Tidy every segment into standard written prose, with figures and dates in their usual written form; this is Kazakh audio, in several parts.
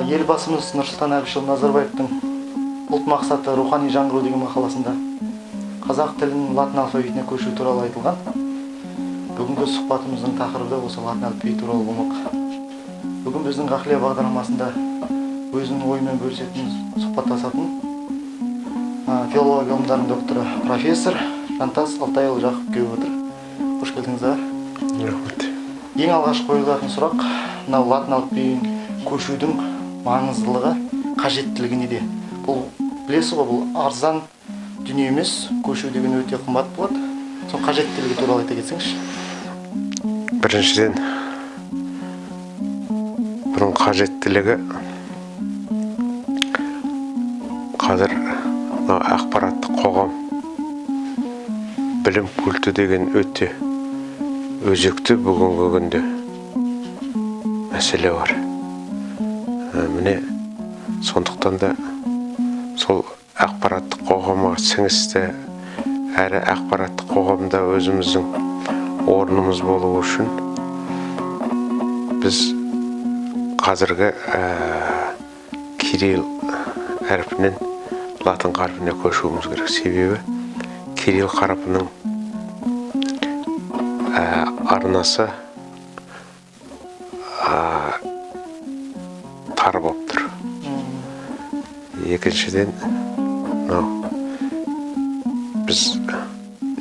Елбасымыз Нұрсұлтан Әбішұлы Назарбаевтың «Ұлт мақсаты – рухани жаңғыру» деген мақаласында қазақ тілінің латын алфавитіне көшу туралы айтылған. Бүгінгі сұхбатымыздың тақырыбы да осы латын әліпбиі туралы болмақ. Бүгін біздің «Ғақлия» бағдарламасында өзінің ойымен бөлісетін, сұхбаттасатын филология ғылымдарының докторы, профессор Жантас Алтайұлы Жақып келіп отыр. Қош келдіңіз, аға! Рахмет. Ең алғаш қойылатын сұрақ: мынау латын әліпбиін көшудің маңыздылығы, қажеттілігі неде? Бұл, білесіз ғой, бұл арзан дүние емес, көшу деген өте қымбат болады. Сол қажеттілігі туралы айта кетсеңізші. Біріншіден, бұның қажеттілігі қазір мына ақпараттық қоғам, білім культі деген өте өзекті бүгінгі күнде мәселе бар. Міне, сондықтан да сол ақпараттық қоғамға сіңісті әрі ақпараттық қоғамда өзіміздің орнымыз болуы үшін біз қазіргі кирилл әрпінен латын қарпіне көшуіміз керек. Себебі кирилл қарпінің арнасы тар болып тұр. Екіншіден, мынау біз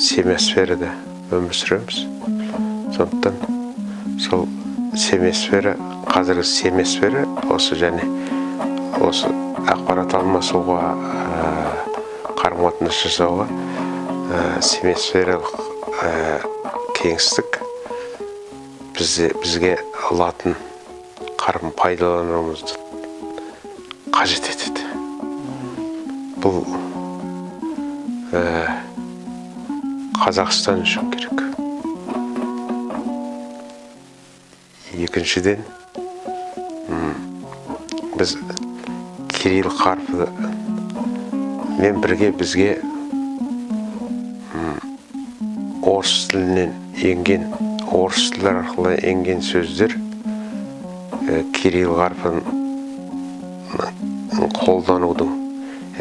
семиосферада өмір сүреміз. Сондықтан сол семиосфера, қазіргі семиосфера осы және осы ақпарат алмасуға, қарым қатынас жасауға семиосфералық кеңістік бізге латын қарпін пайдалануымызды қажет етеді. Бұл Қазақстан үшін керек. Екіншіден, біз кирилл қарпі мен бірге бізге орыс тілінен енген, орыс тілі арқылы енген сөздер кирилл қарпін қолданудың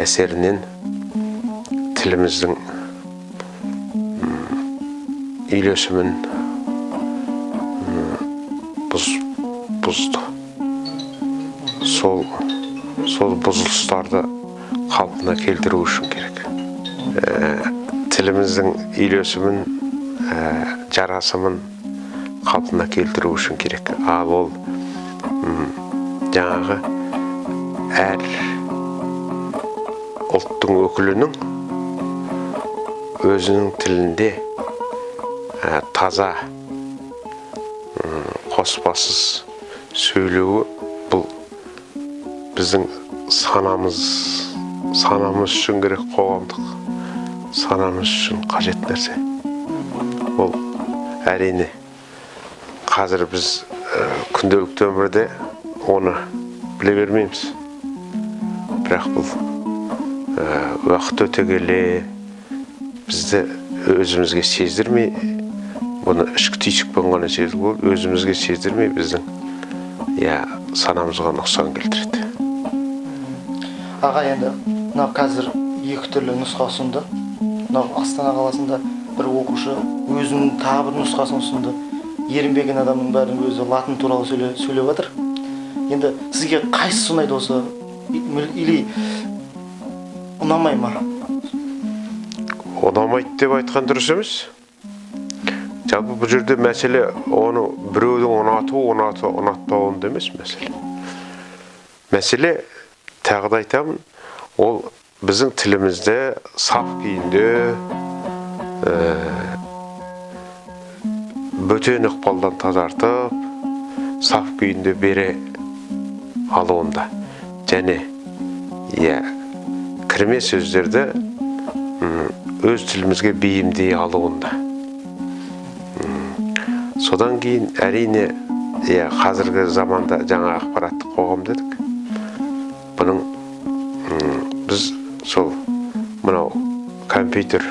әсерінен тіліміздің үйлесімін бұзды. Сол бұзылыстарды қалпына келтіру үшін керек. Тіліміздің үйлесімін, жарасымын қалпына келтіру үшін керек. Ал ол жаңағы әр ұлттың өкілінің өзінің тілінде таза, қоспасыз сөйлеуі, бұл біздің санамыз үшін керек, қоғамдық санамыз үшін қажет нәрсе. Ол, әрине, қазір біз күнделікті өмірде оны біле бермейміз, бірақ бұл уақыт өте келе бізді өзімізге сездірмей, бұны ішкі түйсікпен ғана сезуге болады, өзімізге сездірмей біздің, иә, санамызға нұқсан келтіреді. Аға, енді мынау қазір екі түрлі нұсқа ұсынды. Мынау Астана қаласында бір оқушы өзінің тағы бір нұсқасын ұсынды. Ерінбеген адамның бәрі өзі латын туралы сөйлеп жатыр. Енді сізге қайсысы ұнайды осы или ұнамай ма? Ұнамайды деп айтқан дұрыс емес. Жалпы, бұл жерде мәселе оны біреудің ұнату, ұнатпауында емес мәселе. Мәселе, тағы да айтамын, ол біздің тілімізді саф күйінде, бөтен ықпалдан тазартып, саф күйінде бере алуында және, иә, кірме сөздерді өз тілімізге бейімдей алуында. Содан кейін, әрине, иә, қазіргі заманда жаңа ақпараттық қоғам дедік. Бұның біз сол мынау компьютерде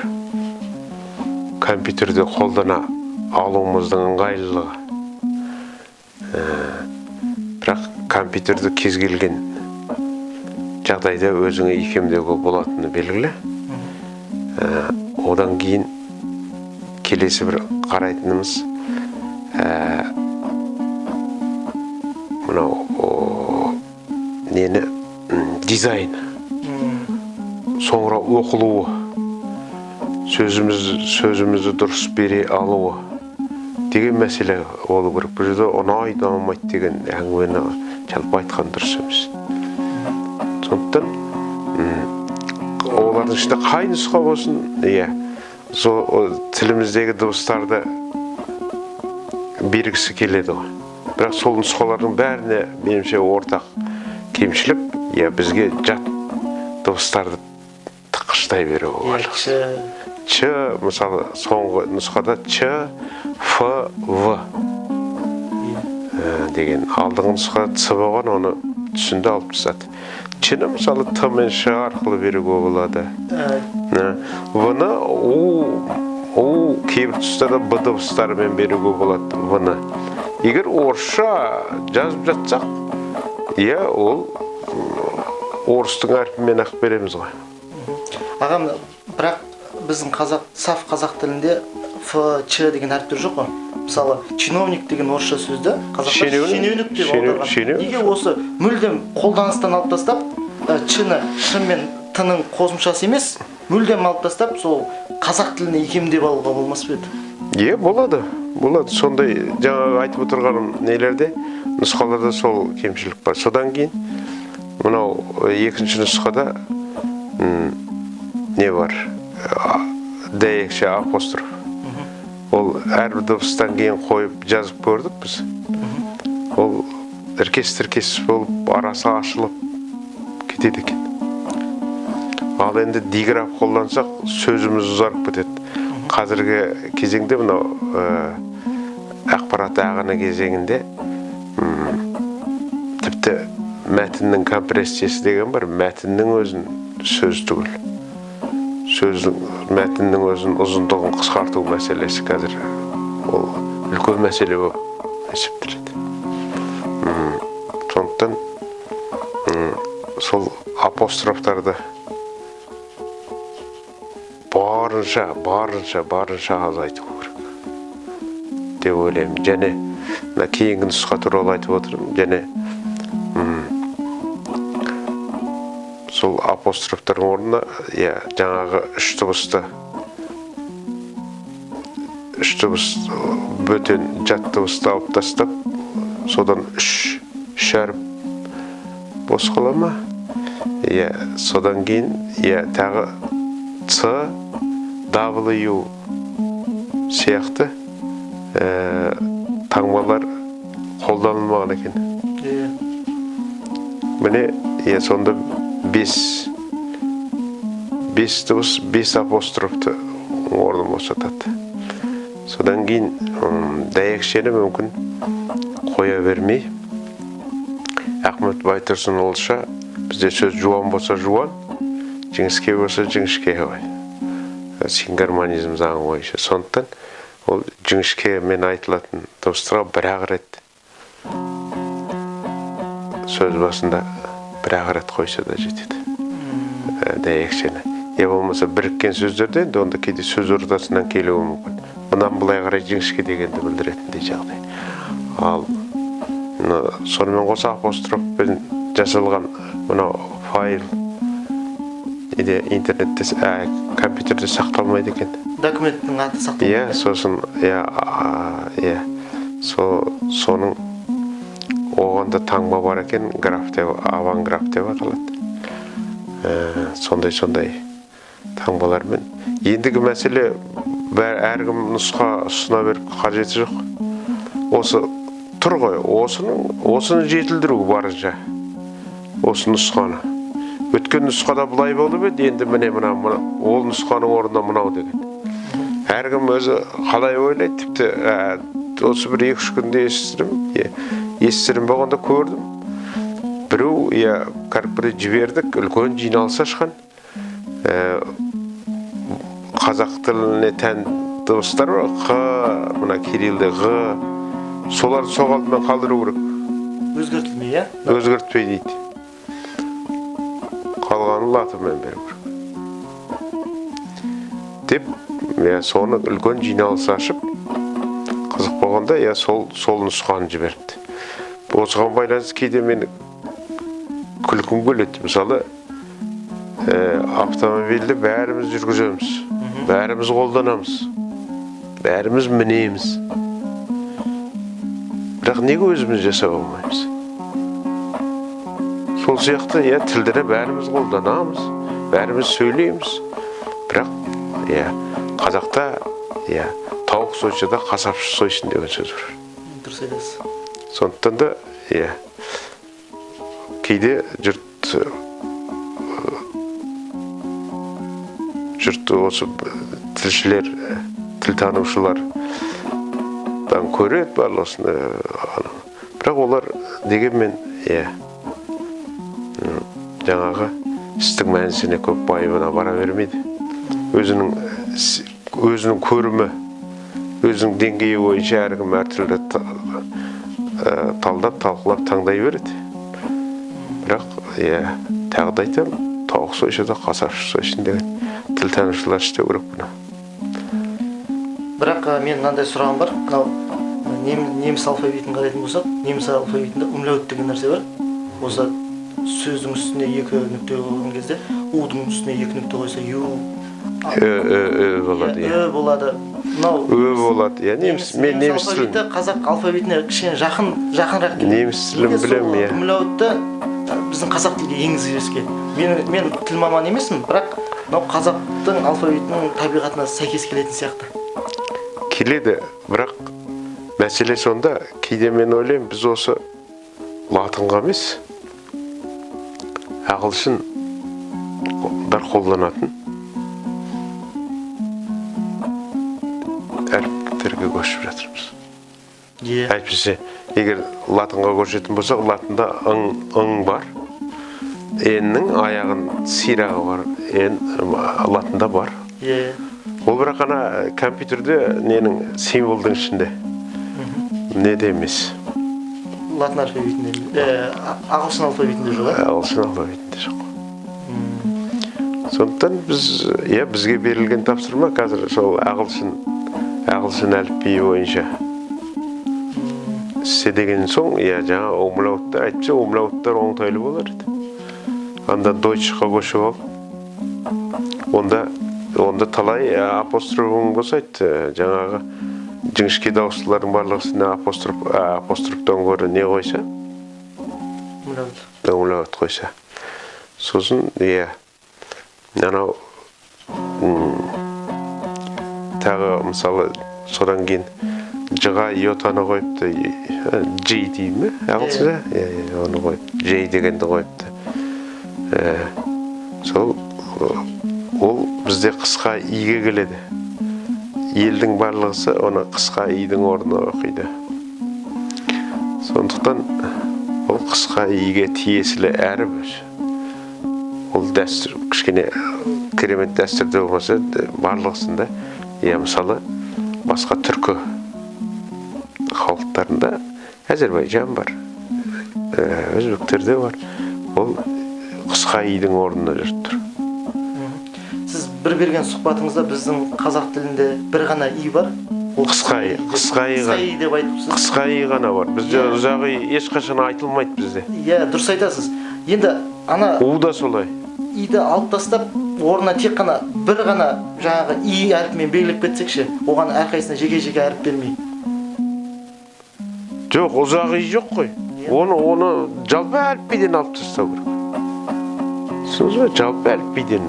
қолдана алуымыздың ыңғайлылығы. Бірақ Компьютерді кез келген жағдайда өзіңе икемдеуге болатыны белгілі. Одан кейін келесі бір қарайтынымыз мынау нені, дизайн, соңыра оқылуы, сөзімізді дұрыс бере алуы деген мәселе болу керек. Бұл жерде ұнайды, ұнамайды деген әңгімені жалпы айтқан дұрыс емес. Сондықтан олардың ішінде қай нұсқа болсын, иә, сол тіліміздегі дыбыстарды бергісі келеді ғой. Бірақ сол нұсқалардың бәріне, меніңше, ортақ кемшілік, иә, бізге жат дыбыстарды тыққыштай беру. Иә, ч. Ч, мысалы, соңғы нұсқада ч, ф, в деген, алдыңғы нұсқада ц болған, оны түсінді, алып тастады. Ч-ні, мысалы, т мен ш арқылы беруге болады. В ны у, кейбір тұстарда б дыбыстарымен беруге болады в ны. Егер орысша жазып жатсақ, иә, ол орыстың әрпімен ақ береміз ғой. Ағам, бірақ біздің қазақ, саф қазақ тілінде ф, ч деген әріптер жоқ қой. Мысалы, чиновник деген орысша сөзді қазақша Шенеунік. шенеунік деп аударған. Шенеунік. Неге осы мүлдем қолданыстан алып тастап, ч-ні ш мен т-ның қосымшасы емес, мүлдем алып тастап, сол қазақ тіліне икемдеп алуға болмас па еді? Иә, болады, болады. Сондай жаңағы айтып отырғаным нелерде, нұсқаларда сол кемшілік бар. Содан кейін мынау екінші нұсқада не бар? Дәйекше, апостроф. Ол әрбір дыбыстан кейін қойып жазып көрдік біз. Ол іркес тіркес болып, арасы ашылып кетеді екен. Ал енді диграф қолдансақ, сөзіміз ұзарып кетеді. Қазіргі кезеңде, мынау ақпарат ағыны кезеңінде, тіпті мәтіннің компрессиясы деген бар. Мәтіннің өзін, сөз түгіл, сөздің, мәтіннің өзін ұзындығын қысқарту мәселесі қазір ол үлкен мәселе болып есептеледі. Сондықтан сол апострофтарды барынша, барынша, барынша азайту керек деп ойлаймын. Және мына кейінгі нұсқа туралы айтып отырмын. Және сол апострофтардың орнына, иә, жаңағы үш дыбыс, бөтен жат дыбысты алып тастап, содан үш әріп бос қала ма, иә. Содан кейін, иә, тағы ц, w сияқты таңбалар қолданылмаған екен. Міне, иә, сонда бес дыбыс бес апострофты орнын босатады. Содан кейін дәйекшені мүмкін қоя бермей, Ахмет Байтұрсынұлыша, бізде сөз жуан болса жуан, жіңішке болса жіңішке ғой, сингармонизм заңы бойынша. Сондықтан ол жіңішкемен айтылатын дыбыстарға бір ақ рет сөз басында бір ақ рет қойса да жетеді дәйекшені. Я болмаса біріккен сөздерде енді онда кейде сөз ортасынан келуі мүмкін, бұдан былай қарай жіңішке дегенді білдіретіндей жағдай. Ал мына сонымен қоса апострофпен жасалған мынау файл неде, интернетте, компьютерде сақталмайды екен. Документтің аты сақталмайды. Иә, сосын, иә, иә, соның оған да таңба бар екен, граф деп, аванграф деп аталады. Сондай таңбалармен. Ендігі мәселе, әркім нұсқа ұсына беріп қажеті жоқ. Осы тұр ғой, осыны жетілдіру барынша, осы нұсқаны. Өткен нұсқада былай болып еді, енді міне мына ол нұсқаның орнына мынау деген. Әркім өзі қалай ойлайды. Тіпті осы бір 2-3 күнде естідім, иә, естідім болғанда көрдім. Біреу, иә, кәдімгідей жібердік, үлкен жиналыс ашқан. Қазақ тіліне тән дыбыстар бар, қ, мына кириллде ғ, соларды сол қалпымен қалдыру керек. Өзгертілмей. Өзгертпей, иә? Өзгертпей дейді, қалғанын латынмен беру керек деп. Иә, соны үлкен жиналыс ашып, қызық болғанда, иә, сол нұсқаны жіберіпті. Осыған байланысты кейде мен күлкім келеді. Мысалы, автомобильді бәріміз жүргіземіз, бәріміз қолданамыз, бәріміз мінеміз, бірақ неге өзіміз жасап алмаймыз? Сол сияқты, иә, тілді де бәріміз қолданамыз, бәріміз сөйлейміз, бірақ, иә, қазақта, иә, «тауық сойса да, қасапшы сойсын» деген сөз бар. Дұрыс айтасыз. Сондықтан да, иә, кейде жұрт осы тілшілер, тілтанушылардан көреді барлығын, бірақ олар дегенмен, иә, жаңағы істің мәнісіне көп байыбына бара бермейді. Өзінің көрімі, өзінің деңгейі бойынша әркім әртүрлі талдап, талқылап, таңдай береді. Бірақ, иә, тағы да айтамын, «тауық сойса да, қасапшы сойсын» деген, тілтанушылар істеу керек бұны. Бірақ мен мынандай сұрағым бар. Мынау неміс алфавитін қарайтын болсақ, неміс алфавитінде умляут деген нәрсе бар. Осы сөздің үстіне екі нүкте қойған кезде, удың үстіне екі нүкте қойса, ю. Ö, ö, ö болады. Иә, Иә. Ö болады. Мынау Ö болады, иә. Неміс, мен неміс тілін алфавиті қазақ алфавитіне кішкене жақынырақ келеді. Неміс тілін Неге сол білемін, иә. Умляутты біздің қазақ тілге енгізбеске? Мен тіл маманы емеспін, бірақ мынау қазақтың алфавитінің табиғатына сәйкес келетін сияқты. Келеді, бірақ мәселе сонда, кейде мен ойлаймын, біз осы латынға емес, ағылшындар қолданатын әріптерге көшіп жатырмыз. Әйтпесе, егер латынға көшетін болсақ, латында ың, ың бар, ннің аяғын сирағы бар, н латында бар. Ол бірақ ана компьютерде ненің, символдың ішінде, неде емес. Латын алфавитінде, ағылшын алфавитінде жоқ, иә? Ағылшын алфавитінде жоқ. Сондықтан біз, иә, бізге берілген тапсырма қазір сол ағылшын әліпбиі бойынша істе деген соң, иә, жаңа умлауттар, әйтпесе умлауттар оңтайлы болар еді. Анда дойчқа көшіп алып, онда талай апострофың босайды, жаңағы жіңішке дауыстылардың барлығы үстіне апостроф, апострофтан гөрі не қойса? Умлаут. Умлаут қойса. Сосын, иә, анау тағы, мысалы, содан кейін жға йотаны қойыпты, джей дей ме ағылшынша, иә, оны қойып, джей дегенді қойыпты. Сол ол бізде қысқа иге келеді, елдің барлығысы оны қысқа идің орнына оқиды. Сондықтан ол қысқа иге тиесілі әріп өзі. Ол дәстүр кішкене керемет дәстүрде болмаса, барлығысында, иә, мысалы, басқа түркі халықтарында, әзербайжан бар, өзбектерде бар, ол қысқа идің орнына жүріп тұр. Сіз бір берген сұхбатыңызда біздің қазақ тілінде бір ғана и бар, ол Қысқа и, қысқа и қысқа ғана. и деп айтыпсыз. Қысқа и ғана бар бізде, ұзақ и ешқашан айтылмайды бізде. Иә, дұрыс айтасыз. Енді ана У да солай. иді алып тастап, орнына тек қана бір ғана жаңағы и әрпімен белгілеп кетсек ше, оған әрқайсысына жеке жеке әріп бермей. Жоқ, ұзақ и жоқ қой. Оны жалпы әліпбиден алып тастау керек, түсіндіңіз бе? Жалпы әліпбиден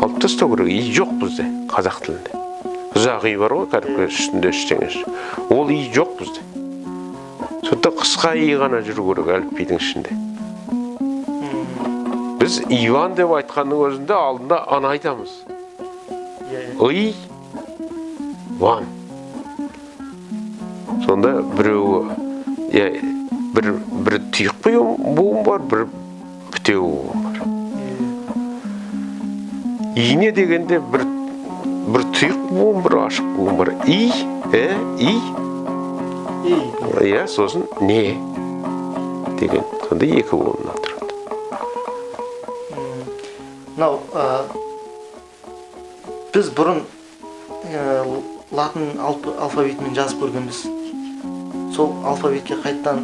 алып тастау керек. И жоқ бізде қазақ тілінде. Ұзақ и бар ғой, кәдімгі үстінде ештеңе жоқ. Ол и жоқ бізде. Сондықтан қысқа и ғана жүру керек әліпбидің ішінде. Біз Иван деп айтқанның өзінде алдында аны айтамыз. Иә иә И ван. Сонда біреуі, иә, бір тұйық буын бар, бір бітеу буын бар. Ине дегенде бір тұйық буын, бір ашық буын бар. И, і, и. И. Иә, сосын не. деген сонда екі буыннан тұрады. Мынау біз бұрын латын алфавитімен жазып көргенбіз. Сол алфавитке қайтадан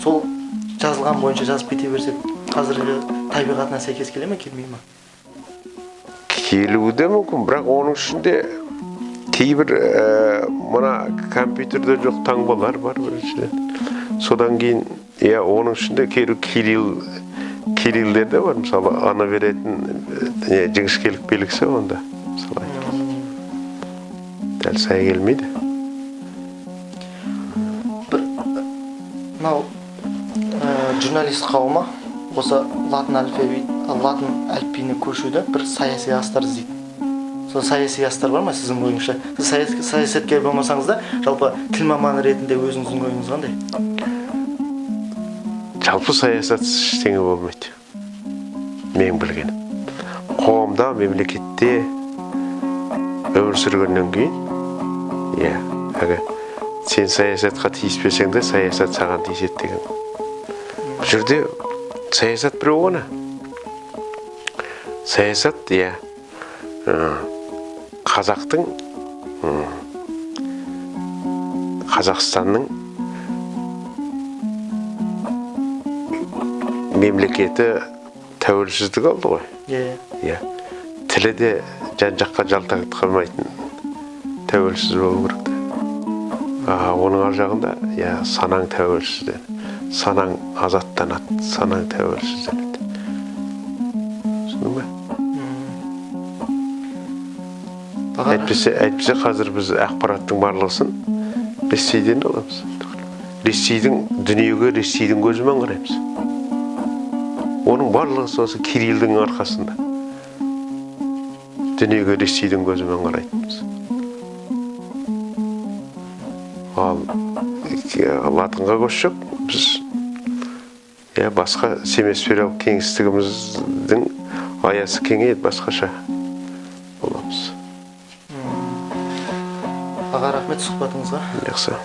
сол жазылған бойынша жазып кете берсек, қазіргі табиғатына сәйкес келе ме, келмей ме? Келуі де мүмкін, бірақ оның ішінде кейбір мына компьютерде жоқ таңбалар бар біріншіден. Содан кейін, иә, оның ішінде кейбір кириллдер де бар, мысалы, ана беретін не, жіңішкелік белгісі онда, мысалы, дәл сай келмейді. Бір мынау журналист қауымы осы латын әліпбиіне көшуді бір саяси астар іздейді. Сол саяси астар бар ма сіздің ойыңызша? Сіз саясаткер болмасаңыз да, жалпы тіл маманы ретінде өзіңіздің ойыңыз қандай? Жалпы саясатсыз ештеңе болмайды, менің білгенім. Қоғамда, мемлекетте өмір сүргеннен кейін, иә, әлгі сен саясатқа тиіспесең де, саясат саған тиіседі деген. Бұл жерде саясат біреу ғана. Саясат, иә, қазақтың, Қазақстанның мемлекеті тәуелсіздік алды ғой. Иә. Иә. Тілі де жан жаққа жалтақтырмайтын тәуелсіз болу керек те. Оның ар жағында, иә, санаң тәуелсізден, санаң азаттанады, санаң тәуелсізденеді. Түсіндің бе? Баға- Әйтпесе қазір біз ақпараттың барлығысын Ресейден аламыз. Ресейдің дүниеге Ресейдің көзімен қараймыз. Оның барлығы осы Кириллдің арқасында. Дүниеге Ресейдің көзімен қарайтынбыз. Ал латынға көшсек, біз, иә, басқа семисфералық кеңістігіміздің аясы кеңейеді, басқаша боламыз. Аға, рахмет сұхбатыңызға. Жақсы.